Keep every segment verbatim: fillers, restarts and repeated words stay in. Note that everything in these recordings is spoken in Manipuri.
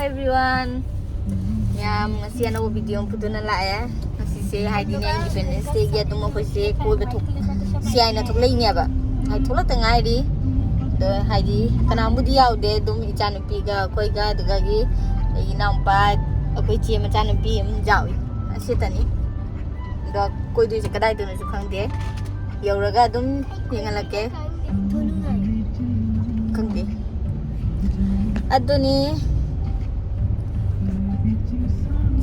Everyone, ꯌꯥꯝ ꯉꯁꯤ ꯑꯅꯧꯕ ꯚꯤꯗꯤꯑꯣ ꯑꯃ ꯄꯨꯗꯨꯅ ꯂꯥꯛꯑꯦ꯫ ꯉꯁꯤꯁꯦ ꯍꯥꯏꯗꯤꯅꯦ, Independence Dayꯒꯤ ꯑꯗꯨꯝ ꯑꯩꯈꯣꯏꯁꯦ ꯀꯣꯏꯕ ꯊꯣꯛ-, ꯁꯤ ꯍꯥꯏꯅ ꯊꯣꯛꯂꯛꯏꯅꯦꯕ꯫ ꯍꯥꯏ, ꯊꯣꯛꯂꯛꯇ ꯉꯥꯏꯔꯤ꯫ ꯑꯗꯣ ꯍꯥꯏꯗꯤ ꯀꯅꯥꯝꯕꯨꯗꯤ ꯌꯥꯎꯗꯦ, ꯑꯗꯨꯝ ꯏꯆꯥꯅꯨꯄꯤꯒ ꯑꯩꯈꯣꯏꯒ, ꯑꯗꯨꯗꯒꯤ ꯑꯩꯒꯤ ꯏꯅꯥꯎꯄꯥ, ꯑꯩꯈꯣꯏ ꯆꯦ ꯃꯆꯥꯅꯨꯄꯤ ꯑꯃ ꯌꯥꯎꯏ꯫ ꯑꯁꯤꯇꯅꯤ꯫ ꯑꯗꯣ ꯀꯣꯏꯗꯣꯏꯁꯦ ꯀꯗꯥꯏꯗꯅꯣꯁꯨ ꯈꯪꯗꯦ꯫ ꯌꯧꯔꯒ ꯑꯗꯨꯝ ꯌꯦꯡꯍꯜꯂꯛꯀꯦ꯫ ꯈꯪꯗꯦ꯫ ꯑꯗꯨꯅꯤ꯫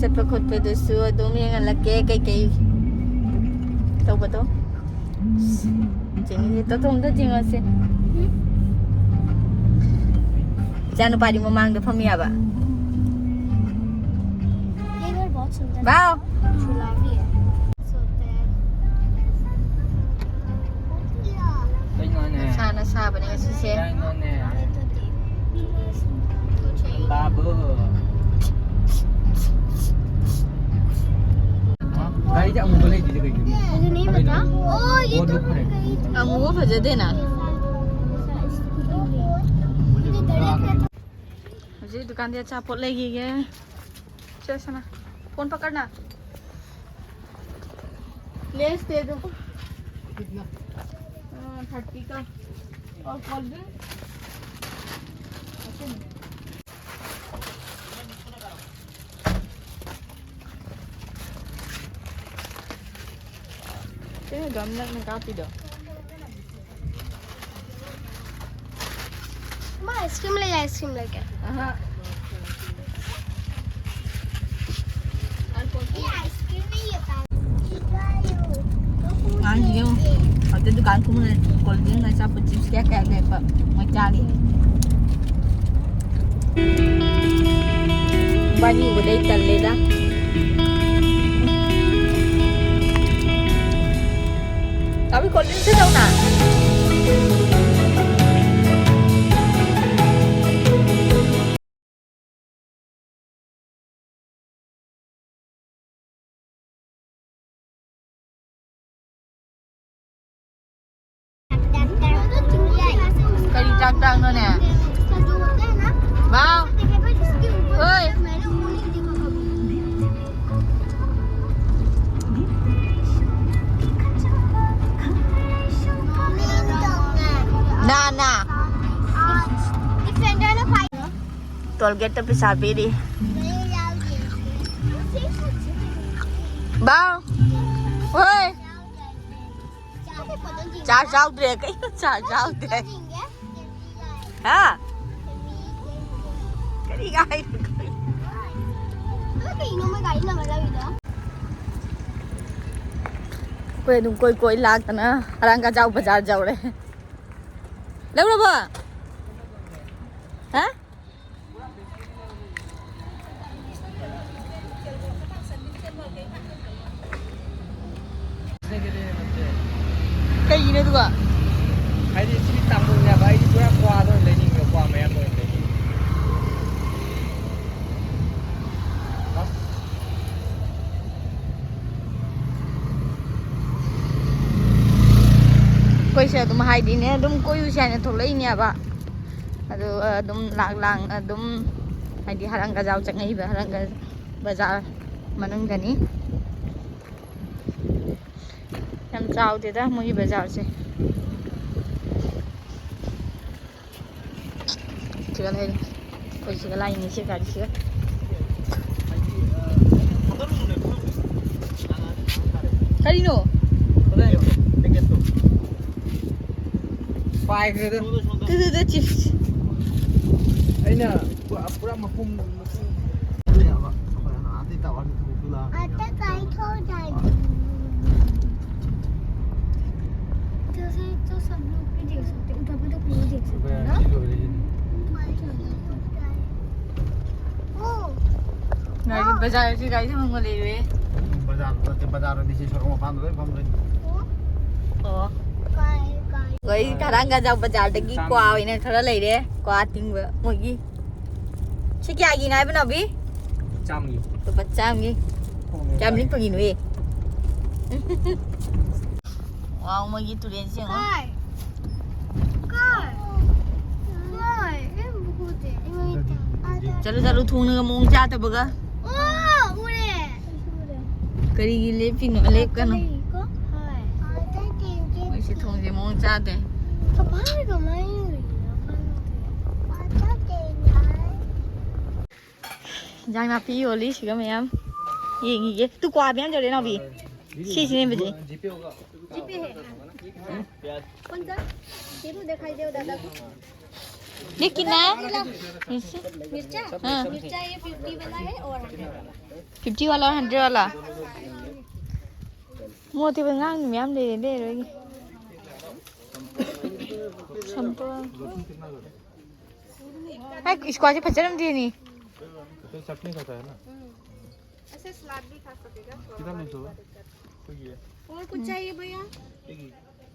ꯆꯠꯄ ꯈꯣꯠꯄꯗꯨꯁꯨ ꯑꯗꯨꯝ ꯌꯦꯡꯍꯜꯂꯛꯀꯦ꯫ ꯀꯩꯀꯩ ꯇꯧꯕꯗꯣ꯫ ꯆꯦꯅꯤꯁꯦ ꯇꯣꯊꯣꯝꯗ ꯆꯤꯡꯉꯁꯦ꯫ ꯏꯆꯥ ꯅꯨꯄꯥꯗꯤ ꯃꯃꯥꯡꯗ ꯐꯝ ꯌꯥꯕ꯫ ये घर बहुत सुंदर है। ꯚꯥꯎ꯫ झूला भी है। सोते हैं। ꯀꯩꯅꯣꯅꯦ? ꯅꯨꯡꯁꯥꯅ ꯁꯥꯕꯅꯦ ꯉꯁꯤꯁꯦ꯫ ꯀꯩꯅꯣꯅꯦ? ये तो देख। ꯕꯥꯕꯨ꯫ ꯒꯥꯔꯤꯁꯦ ꯑꯃꯨꯕ ꯂꯩꯇ꯭ꯔꯤꯁꯦ ꯀꯩꯒꯤꯅꯣ? मुझे नहीं पता। ओ, ये तो ꯕꯣꯠ ꯂꯨꯞꯈ꯭ꯔꯦ꯫ ꯑꯃꯨꯕ ꯐꯖꯗꯦꯅ꯫ मुझे तो दर्द है। ꯍꯧꯖꯤꯛ ꯗꯨꯀꯥꯟꯗ ꯑꯆꯥꯄꯣꯠ ꯂꯩꯈꯤꯒꯦ꯫ ꯆꯠꯁꯅ꯫ फोन पकड़ना। लेस दे दो। कितना? हाँ, थर्टी का। और कोल्ड ड्रिंक? ꯁꯤꯅ ꯒꯝꯂꯛꯅ ꯀꯥꯞꯄꯤꯗꯣ꯫ ꯃꯥ ꯑꯥꯏꯁ ꯀ꯭ꯔꯤꯝ ꯂꯩ, ꯑꯥꯏꯁ ꯀ꯭ꯔꯤꯝ ꯂꯩꯒꯦ꯫ ꯑꯍꯥ꯫ ये आइसक्रीम नहीं होता। ꯑꯉꯥꯡꯁꯤꯡꯁꯦ ꯌꯦꯡꯉꯨ꯫ ꯍꯧꯖꯤꯛ ꯗꯨꯀꯥꯟ ꯈꯨꯃꯨꯡꯗ ꯀꯣꯜ ꯗ꯭ꯔꯤꯡ, ꯑꯆꯥꯄꯣꯠ, ꯆꯤꯞꯁ ꯀꯌꯥ ꯀꯌꯥ ꯂꯩꯔꯛꯄ ꯃꯣꯏ ꯆꯥꯔꯤ꯫ ꯃꯕꯥꯅꯤ ꯎꯕꯗ ꯑꯩ ꯇꯜꯂꯦꯗ꯫ ꯀꯥꯕꯤ ꯀꯣꯜ ꯗ꯭ꯔꯤꯡꯁꯦ ꯇꯧꯅ꯫ ꯀꯔꯤ ꯆꯥꯛ ꯆꯥꯛꯅꯣꯅꯦ? ꯚꯥꯎ꯫ ꯍꯣꯏ꯫ ꯅꯥ, ꯅꯥ꯫ ꯇꯣꯜ ꯒꯦꯠꯇ ꯄꯩꯁꯥ ꯄꯤꯔꯤ꯫ ꯕꯥꯎ꯫ ꯍꯣꯏ꯫ ꯆꯥꯔꯖ ꯌꯥꯎꯗ꯭ꯔꯦ꯫ ꯀꯩꯅꯣ ꯆꯥꯔꯖ ꯌꯥꯎꯗ꯭ꯔꯦ? ꯍꯥ? ꯀꯔꯤ ꯍꯥꯏꯅꯣ? ꯑꯩꯈꯣꯏ ꯑꯗꯨꯝ ꯀꯣꯏ ꯀꯣꯏ ꯂꯥꯛꯇꯅ ꯍꯔꯪ ꯀꯖꯥꯎ ꯕꯖꯥꯔ ꯌꯧꯔꯦ꯫ ꯂꯧꯔꯕꯣ? ꯍꯥ? ꯀꯩꯒꯤꯅꯣ ꯑꯗꯨꯒ? ꯍꯥꯏꯗꯤ ꯁꯤ ꯇꯥꯃꯨꯜꯅꯦꯕ, ꯑꯩꯗꯤ ꯄꯨꯔꯥ ꯀ꯭ꯋꯥꯗ ꯑꯣꯏꯅ ꯂꯩꯅꯤꯡꯉꯦ, ꯀ꯭ꯋꯥ ꯃꯌꯥꯝ ꯑꯣꯏꯅ ꯂꯩꯅꯤꯡꯉꯦ꯫ ꯑꯩꯈꯣꯏꯁꯦ ꯑꯗꯨꯝ ꯍꯥꯏꯗꯤꯅꯦ, ꯑꯗꯨꯝ ꯀꯣꯏꯔꯨꯁꯦ ꯍꯥꯏꯅ ꯊꯣꯛꯂꯛꯏꯅꯦꯕ꯫ ꯑꯗꯨ ꯑꯗꯨꯝ ꯂꯥꯛ ꯂꯥꯡ ꯑꯗꯨꯝ ꯍꯥꯏꯗꯤ ꯍꯔꯪ ꯀꯖꯥꯎ ꯆꯪꯉꯛꯏꯕ, ꯍꯔꯪ ꯀꯖꯥꯎ ꯕꯖꯥꯔ ꯃꯅꯨꯡꯗꯅꯤ꯫ ꯌꯥꯝ ꯆꯥꯎꯗꯦꯗ ꯃꯣꯏꯒꯤ ꯕꯖꯥꯔꯁꯦ꯫ ꯁꯤꯒ ꯂꯩꯔꯦ꯫ ꯑꯩꯈꯣꯏ ꯁꯤꯒ ꯂꯥꯛꯏꯅꯦ, ꯁꯤ ꯒꯥꯔꯤꯁꯤꯒ꯫ ꯀꯔꯤꯅꯣ? ꯄꯥꯏꯈ꯭ꯔꯦꯗ꯫ ꯇꯨ, ꯇꯨ, ꯇꯨ, ꯆꯤꯞꯁ꯫ ꯑꯩꯅ ꯄꯨꯔꯥ, ꯄꯨꯔꯥ ꯃꯄꯨꯝ, ꯃꯄꯨꯝ ꯂꯩꯌꯦꯕ꯫ ꯑꯩꯈꯣꯏ ꯑꯥꯗꯩ ꯇꯥꯋꯥꯔꯗ ꯊꯕꯛꯇꯨ ꯂꯥꯛꯑꯒ ꯑꯇꯩ ꯀꯥꯏ ꯊꯣꯛꯇꯥꯏ? जैसे तो सब लोग भी देख सकते हैं, उठा पटक भी देख सकते हैं ना। ꯉꯥꯏ, ꯕꯖꯥꯔꯁꯤ ꯒꯥꯔꯤ ꯊꯝꯐꯝꯒ ꯂꯩꯔꯦ꯫ ꯕꯖꯥꯔ ꯅꯠꯇꯦ, ꯕꯖꯥꯔ ꯅꯠꯇꯦ, ꯁꯤ ꯁꯣꯔꯣꯛ ꯃꯄꯥꯟꯗ ꯂꯣꯏ ꯐꯝꯗꯣꯏꯅꯤ꯫ ꯑꯣ꯫ ꯀꯥꯏ, ꯀꯥꯏ꯫ ꯑꯩꯈꯣꯏ ꯊꯔꯥꯡ ꯀꯖꯥꯎ ꯕꯖꯥꯔꯗꯒꯤ ꯀ꯭ꯋꯥ ꯑꯣꯏꯅ ꯈꯔ ꯂꯩꯔꯦ, ꯀ꯭ꯋꯥ ꯑꯇꯤꯡꯕ ꯃꯣꯏꯒꯤ꯫ ꯁꯤ ꯀꯌꯥꯒꯤꯅꯣ ꯍꯥꯏꯕ, ꯅꯥꯎꯕꯤ? ꯆꯥꯝꯒꯤ꯫ ꯂꯨꯄꯥ ꯆꯥꯝꯒꯤ꯫ ꯍꯣꯡꯉꯦ꯫ ꯀꯌꯥꯝ ꯂꯤꯛꯄꯒꯤꯅꯣ, ꯑꯦ? ꯋꯥꯎ, ꯃꯣꯏꯒꯤ ꯇꯨꯔꯦꯟꯁꯦ ꯌꯦꯡꯉꯣ꯫ ꯀꯥꯏ? ꯀꯥꯏ? ꯀꯥꯏ? ꯑꯩ ꯑꯃꯨꯛ ꯎꯗꯦ꯫ ꯆꯠꯂꯨ ꯆꯠꯂꯨ, ꯊꯣꯡꯅꯒ ꯃꯑꯣꯡ ꯆꯥꯗꯕꯒ꯫ ꯑꯣ, ꯎꯔꯦ꯫ ꯀꯔꯤꯒꯤ ꯂꯦꯞꯄꯤꯅꯣ? ꯂꯦꯞꯀꯅꯨ꯫ ꯂꯩꯀꯣ? ꯍꯣꯏ꯫ ꯃꯣꯏꯁꯦ ꯊꯣꯡꯁꯦ ꯃꯑꯣꯡ ꯆꯥꯗꯦ꯫ ꯀꯃꯥꯏ, ꯀꯃꯥꯏ ꯎꯔꯤꯅꯣ ꯈꯪꯗꯦ꯫ ꯏꯟꯖꯥꯡ ꯅꯥꯄꯤ ꯌꯣꯜꯂꯤ ꯁꯤꯒ ꯃꯌꯥꯝ꯫ ꯌꯦꯡꯉꯤꯒꯦ꯫ ꯇꯨ ꯀ꯭ꯋꯥ ꯃꯌꯥꯝ ꯌꯣꯜꯂꯦ ꯅꯥꯎꯕꯤ꯫ ꯁꯤꯁꯤꯅꯦ ꯕꯖꯤ꯫ जीपे है। कौन सा? जीपे दिखाई दे दादा को। ये कितना है? मिर्चा? हाँ। मिर्चा ये फिफ्टी वाला है और हंड्रेड वाला। फिफ्टी वाला और हंड्रेड वाला। मोती बंगाल में हम ले ले रही। संपा। है, इसको आज पचरम दिए नहीं। तो चटनी खाता है ना? ऐसे सलाद भी खा सकेगा। कितना लेते हो? कोई है? और कुछ चाहिए भैया? एक ही।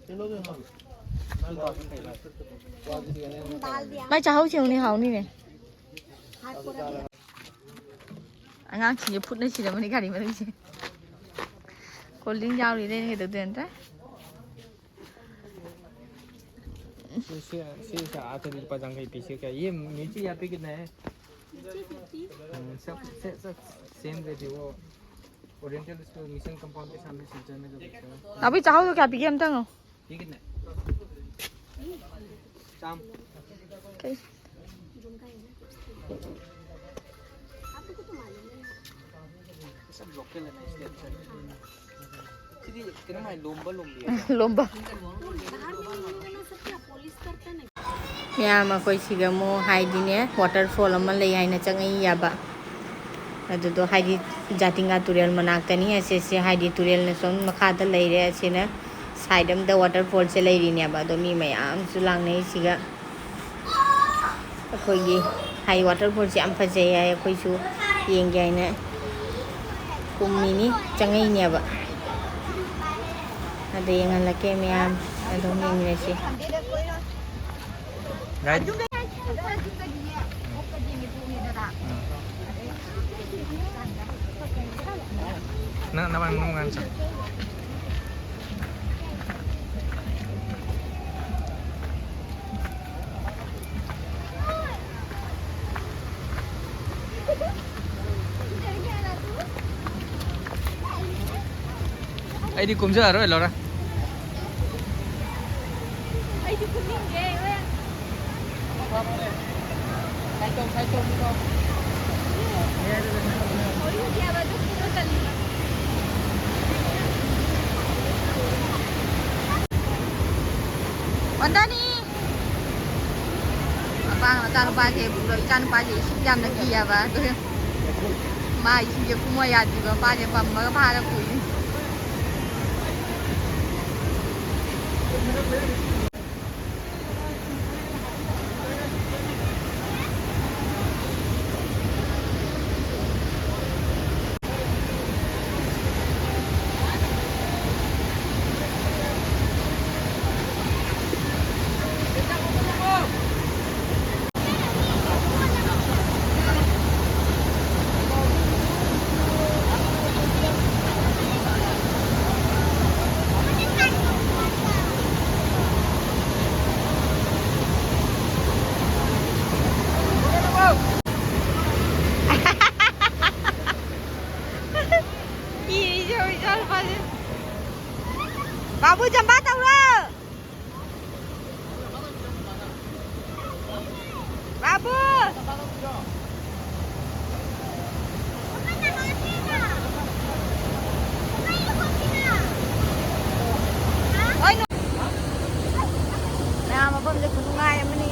चलो, दे दो। दाल दिया। मैं चाहूँ से उन्हें खाऊं नहीं मैं। हाथ पूरा दिया। ꯑꯉꯥꯡꯁꯤꯡꯁꯦ ꯐꯨꯠꯅ ꯁꯤꯔꯝꯃꯅꯤ ꯒꯥꯔꯤ ꯃꯅꯨꯡꯁꯦ꯫ ꯀꯣꯜ ꯗ꯭ꯔꯤꯡ ꯌꯥꯎꯔꯤ, ꯂꯩꯔꯒ ꯀꯩꯗꯧꯗꯣꯏ ꯅꯠꯇ꯭ꯔꯥ? ꯁꯤ, ꯁꯤ, ꯁꯤ, ꯁꯤ ꯑꯥ ꯆꯠꯂꯗꯤ ꯂꯨꯄꯥ ꯌꯥꯡꯈꯩ ꯄꯤꯁꯤ ꯀꯌꯥ? ये मिर्ची यहाँ पे कितना है? मिर्ची फिफ्टी। हम्म, सब, से-, सब सेम रेट है वो। ओरिएंटल स्टोर मिशन कंपाउंड के सामने सेंटर में जो बिकता है। अभी चाहो तो क्या पी के हम तंग हो? ये कितना है? चाम। कई। सब लोकल है ना, इसलिए अच्छा है। ꯁꯤꯗꯤ ꯀꯩꯅꯣꯝ ꯍꯥꯏ, ꯂꯣꯝꯕ ꯂꯣꯝꯕꯤ ꯍꯥꯏꯕ꯫ ꯂꯣꯝꯕ꯫ ꯃꯌꯥꯝ ꯑꯩꯈꯣꯏ ꯁꯤꯒ ꯑꯃꯨꯛ ꯍꯥꯏꯗꯤꯅꯦ, ꯋꯥꯇꯔꯐꯣꯜ ꯑꯃ ꯂꯩ ꯍꯥꯏꯅ ꯆꯪꯉꯛꯏ ꯌꯥꯕ꯫ ꯑꯗꯨꯗꯣ ꯍꯥꯏꯗꯤ ꯖꯥꯇꯤꯡꯒꯥ ꯇꯨꯔꯦꯜ ꯃꯅꯥꯛꯇꯅꯤ꯫ ꯑꯁꯤꯁꯦ ꯍꯥꯏꯗꯤ ꯇꯨꯔꯦꯜꯅ ꯁꯨꯝ ꯃꯈꯥꯗ ꯂꯩꯔꯦ꯫ ꯑꯁꯤꯅ ꯁꯥꯏꯗ ꯑꯝꯗ ꯋꯥꯇꯔꯐꯣꯜꯁꯦ ꯂꯩꯔꯤꯅꯦꯕ꯫ ꯑꯗꯣ ꯃꯤ ꯃꯌꯥꯝꯁꯨ ꯂꯥꯛꯅꯩ ꯁꯤꯒ꯫ ꯑꯩꯈꯣꯏꯒꯤ ꯍꯥꯏ ꯋꯥꯇꯔꯐꯣꯜꯁꯦ ꯌꯥꯝ ꯐꯖꯩ ꯍꯥꯏ꯫ ꯑꯩꯈꯣꯏꯁꯨ ꯌꯦꯡꯒꯦ ꯍꯥꯏꯅ ꯀꯨꯝꯃꯤꯅꯤ, ꯆꯪꯉꯛꯏꯅꯦꯕ꯫ ꯑꯗ ꯌꯦꯡꯍꯜꯂꯛꯀꯦ ꯃꯌꯥꯝ, ꯑꯗꯨꯝ ꯌꯦꯡꯃꯤꯟꯅꯁꯤ꯫ ꯅꯪ ꯅꯃꯥꯡ ꯅꯃꯥꯡ ꯆꯠ꯫ ꯑꯩꯗꯤ ꯀꯨꯝꯖꯔꯔꯣꯏ, ꯂꯣꯏꯔꯦ꯫ ꯋꯥꯟꯗꯅꯤ꯫ ꯃꯄꯥ ꯃꯆꯥꯅꯨꯄꯥꯁꯦ ꯄꯨꯔ, ꯏꯆꯥꯅꯨꯄꯥꯁꯦ ꯏꯁꯤꯡ ꯌꯥꯝꯅ ꯀꯤꯌꯦꯕ꯫ ꯑꯗꯨ ꯃꯥ ꯏꯁꯤꯡꯁꯦ ꯀꯨꯝꯃ ꯌꯥꯗ꯭ꯔꯤꯕ, ꯃꯄꯥꯁꯦ ꯄꯝꯃꯒ ꯐꯥꯔ ꯄꯨꯏ꯫ ꯀꯤꯔꯤꯁꯦ ꯍꯧꯖꯤꯛ ꯏꯆꯥ ꯅꯨꯄꯥꯁꯦ꯫ ꯕꯥꯕꯨ, ꯖꯝꯕꯥ ꯇꯧꯔꯣ꯫ ꯕꯥꯕꯨ! ꯃꯌꯥꯝ, ꯃꯐꯝꯁꯦ ꯈꯨꯅꯨꯡꯉꯥꯏ ꯑꯃꯅꯤ꯫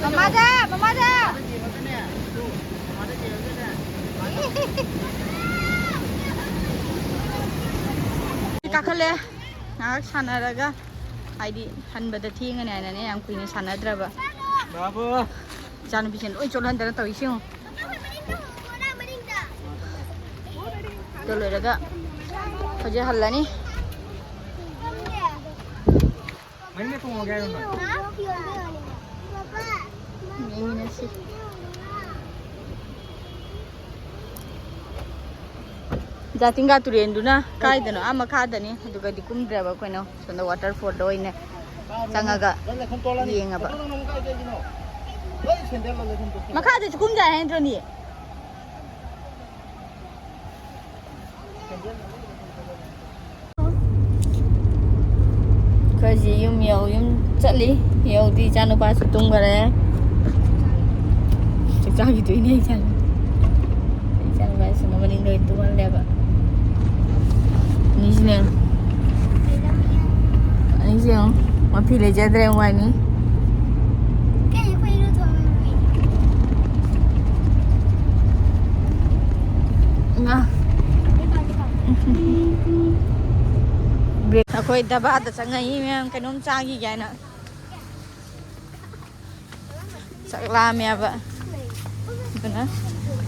ꯃꯃꯥꯗ, ꯃꯃꯥꯗ꯫ ꯀꯥꯈꯠꯂꯦ꯫ ꯉꯥꯏꯍꯥꯛ ꯁꯥꯟꯅꯔꯒ, ꯍꯥꯏꯗꯤ ꯍꯟꯕꯗ ꯊꯦꯡꯉꯅꯤ ꯍꯥꯏꯅꯅꯦ ꯌꯥꯝ ꯀꯨꯏꯅ ꯁꯥꯟꯅꯗ꯭ꯔꯕ꯫ ꯕꯥꯕꯨ꯫ ꯏꯆꯥꯅꯨꯄꯤꯁꯤꯡ ꯂꯣꯏ ꯆꯣꯠꯍꯟꯗꯅ ꯇꯧꯔꯤꯁꯤ ꯌꯦꯡꯉꯨ꯫ ꯑꯗꯨ ꯂꯣꯏꯔꯒ ꯍꯧꯖꯤꯛ ꯍꯜꯂꯅꯤ꯫ ꯌꯦꯡꯃꯤꯟꯅꯁꯤ꯫ ꯖꯥꯇꯤꯡꯒꯥ ꯇꯨꯔꯦꯟꯗꯨꯅ ꯀꯥꯏꯗꯅꯣ, ꯑꯥ ꯃꯈꯥꯗꯅꯤ꯫ ꯑꯗꯨꯒꯗꯤ ꯀꯨꯝꯗ꯭ꯔꯦꯕ ꯑꯩꯈꯣꯏꯅ, ꯁꯣꯝꯗ ꯋꯥꯇꯔꯐꯣꯜꯗ ꯑꯣꯏꯅ ꯆꯪꯉꯒ ꯌꯦꯡꯉꯕ꯫ ꯃꯈꯥꯗꯁꯨ ꯀꯨꯝꯖꯥꯏ ꯍꯥꯏ ꯅꯠꯇ꯭ꯔꯣꯅꯦ? ꯑꯩꯈꯣꯏꯁꯤ ꯌꯨꯝ ꯌꯧ, ꯌꯨꯝ ꯆꯠꯂꯤ꯫ ꯌꯧꯗꯤ ꯏꯆꯥꯅꯨꯄꯥꯁꯨ ꯇꯨꯝꯈꯔꯦ꯫ ꯆꯥꯛ ꯆꯥꯈꯤꯗꯣꯏꯅꯦ ꯏꯆꯥꯅꯨꯄꯥ꯫ ꯏꯆꯥꯅꯨꯄꯥꯁꯤꯅ ꯃꯅꯤꯡꯗ ꯑꯣꯏꯅ ꯇꯨꯝꯍꯜꯂꯦꯕ꯫ ꯑꯅꯤꯁꯤꯅꯦ꯫ ꯑꯅꯤꯁꯤ ꯌꯦꯡꯉꯨ꯫ ꯃꯐꯤ ꯂꯩꯖꯗ꯭ꯔꯦ ꯋꯥꯅꯤ꯫ ꯉꯥ꯫ ꯕ꯭ꯔꯦꯛ꯫ ꯑꯩꯈꯣꯏ ꯗꯕꯥꯗ ꯆꯪꯉꯛꯏ ꯃꯌꯥꯝ, ꯀꯩꯅꯣꯝ ꯆꯥꯈꯤꯒꯦ ꯍꯥꯏꯅ꯫ ꯆꯥꯛ ꯂꯥꯝꯃꯦꯕ꯫ ꯑꯗꯨꯅ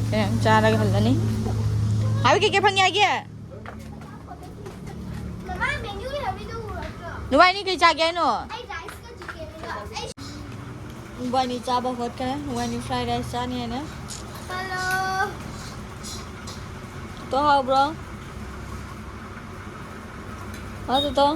ꯀꯩꯅꯣꯝ ꯆꯥꯔꯒ ꯍꯜꯂꯅꯤ꯫ ꯍꯥꯏꯕ ꯀꯩꯀꯩ ꯐꯪꯉꯦ ꯍꯥꯏꯒꯦ? ꯅꯕꯥꯏꯅꯤ ꯀꯩ ꯆꯥꯒꯦ ꯍꯥꯏꯅꯣ? ꯃꯕꯥꯏꯅꯤ ꯆꯥꯕ ꯍꯧꯒꯠꯈ꯭ꯔꯦ꯫ ꯃꯕꯥꯏꯅꯤ fried rice ꯆꯥꯅꯤ ꯍꯥꯏꯅ꯫ ꯇꯣ ꯍꯥꯎꯕ꯭ꯔꯣ? ꯍꯥ ꯇꯣ?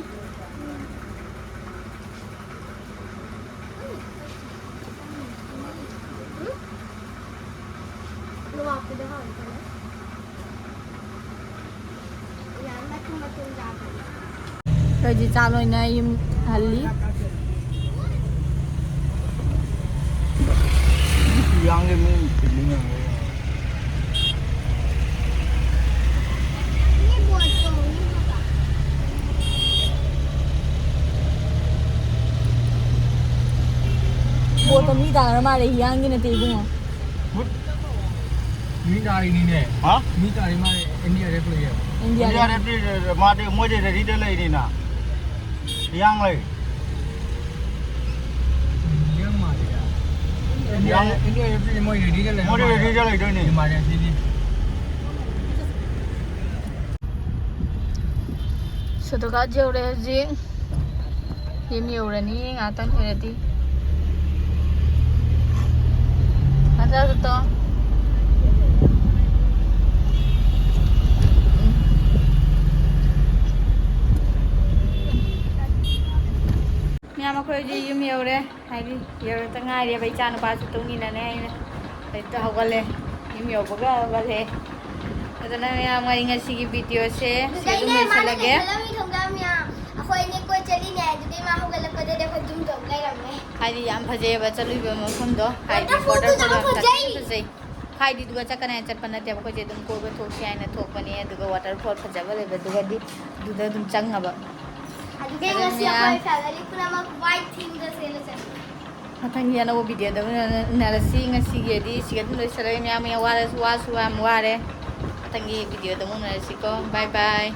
ꯑꯩꯈꯣꯏꯗꯤ ꯆꯥ ꯂꯣꯏꯅ ꯌꯨꯝ ꯍꯜꯂꯤ꯫ ꯌꯥꯡꯂꯦ ꯃꯤ ꯐꯤꯜꯂꯤꯡ ꯌꯥꯡꯂꯦ꯫ ꯕꯣꯠꯇꯣ ꯃꯤ ꯇꯥꯅꯔ ꯃꯥꯜꯂꯦ, ꯍꯤꯌꯥꯡꯒꯤ ꯅꯠꯇꯦ ꯏꯕꯨꯡꯉꯣ꯫ ꯃꯤ ꯇꯥꯔꯤꯅꯤꯅꯦ꯫ ꯍꯥ? ꯃꯤ ꯇꯥꯔꯤ ꯃꯥꯜꯂꯦ, ꯑꯦꯟ ꯗꯤ ꯑꯥꯔ ꯑꯦꯐ ꯂꯩꯌꯦ꯫ India N D R F ꯃꯥꯗꯤ ꯃꯣꯏꯗꯤ ꯔꯦꯗꯤꯗ ꯂꯩꯔꯤꯅ꯫ ꯍꯤꯌꯥꯡ ꯂꯩ꯫ ꯌꯥꯝ ꯃꯥꯜꯂꯦ꯫ ꯌꯥꯝ ꯑꯦꯟ ꯗꯤ ꯑꯥꯔ ꯑꯦꯐ ꯃꯣꯏ ꯔꯦꯗꯤꯗ ꯂꯩ ꯃꯣꯏꯗꯤ ꯃꯥꯜꯂꯦ꯫ ꯔꯦꯗꯤꯗ ꯂꯩꯗꯣꯏꯅꯤ꯫ ꯏꯃꯥꯔꯖꯦꯟꯁꯤꯗꯤ꯫ ꯁꯣꯇꯣꯀꯥꯠ ꯌꯧꯔꯦ ꯍꯧꯖꯤꯛ꯫ ꯌꯨꯝ ꯌꯧꯔꯅꯤ ꯉꯥꯛꯇꯪ ꯂꯩꯔꯗꯤ꯫ ꯅꯠꯇ꯭ꯔꯥ ꯇꯣꯇꯣ? ꯌꯧꯔꯦ, ꯍꯥꯏꯗꯤ ꯌꯧꯔꯛꯇ ꯉꯥꯏꯔꯦꯕ꯫ ꯏꯆꯥ ꯅꯨꯄꯥꯁꯨ ꯇꯨꯝꯉꯤꯅꯅꯦ ꯑꯩꯅ ꯍꯧꯖꯤꯛꯇ ꯍꯧꯒꯠꯂꯦ꯫ ꯌꯨꯝ ꯌꯧꯕꯒ ꯍꯧꯒꯠꯂꯦ꯫ ꯑꯗꯨꯅ ꯃꯌꯥꯝ, ꯑꯩ ꯉꯁꯤꯒꯤ ꯚꯤꯗꯤꯑꯣꯁꯦ ꯁꯤ ꯑꯗꯨꯝ ꯂꯣꯏꯁꯤꯜꯂꯒꯦ꯫ ꯑꯩꯈꯣꯏ ꯑꯅꯤ ꯀꯣꯏ ꯆꯠꯂꯤꯅꯦ, ꯑꯗꯨꯗꯩ ꯃꯥ ꯍꯧꯒꯠꯂꯛꯄꯗꯗꯤ ꯑꯩꯈꯣꯏ ꯇꯨꯝ ꯇꯧ ꯂꯩꯔꯝꯃꯦ꯫ ꯍꯥꯏꯗꯤ ꯌꯥꯝ ꯐꯖꯩꯑꯕ ꯆꯠꯂꯨꯏꯕ ꯃꯐꯝꯗꯣ, ꯍꯥꯏꯗꯤ waterfallꯗꯨꯁꯨ ꯌꯥꯝ ꯐꯖꯩ꯫ ꯍꯥꯏꯗꯤ ꯑꯗꯨꯒ ꯆꯠꯀꯅꯤ ꯍꯥꯏꯅ ꯆꯠꯄ ꯅꯠꯇꯦꯕ, ꯑꯩꯈꯣꯏꯁꯦ ꯑꯗꯨꯝ ꯀꯣꯏꯕ ꯊꯣꯛꯁꯤ ꯍꯥꯏꯅ ꯊꯣꯛꯄꯅꯦ꯫ ꯑꯗꯨꯒ waterfall ꯐꯖꯕ ꯂꯩꯕꯗꯨꯒꯗꯤ ꯑꯗꯨꯗ ꯑꯗꯨꯝ ꯆꯪꯉꯕ꯫ ꯑꯗꯨꯗꯩ ꯑꯗꯨꯅ ꯉꯁꯤ ꯃꯌꯥꯝ ꯑꯩꯈꯣꯏ family ꯄꯨꯝꯅꯃꯛ white themeꯗ ꯁꯦꯠꯂ ꯆꯠꯂꯤ꯫ ꯃꯊꯪꯒꯤ ꯑꯅꯧꯕ ꯚꯤꯗꯤꯑꯣꯗ ꯑꯃꯨꯛ ꯎꯅꯔꯁꯤ꯫ ꯉꯁꯤꯒꯤꯗꯤ ꯁꯤꯒ ꯑꯗꯨꯝ ꯂꯣꯏꯁꯤꯜꯂꯒꯦ꯫ ꯃꯌꯥꯝ ꯃꯌꯥꯝ ꯋꯥꯔꯁꯨ, ꯋꯥꯁꯨ ꯌꯥꯝ ꯋꯥꯔꯦ꯫ ꯃꯊꯪꯒꯤ ꯚꯤꯗꯤꯑꯣꯗ ꯑꯃꯨꯛ ꯎꯅꯔꯁꯤꯀꯣ꯫ Bye bye꯫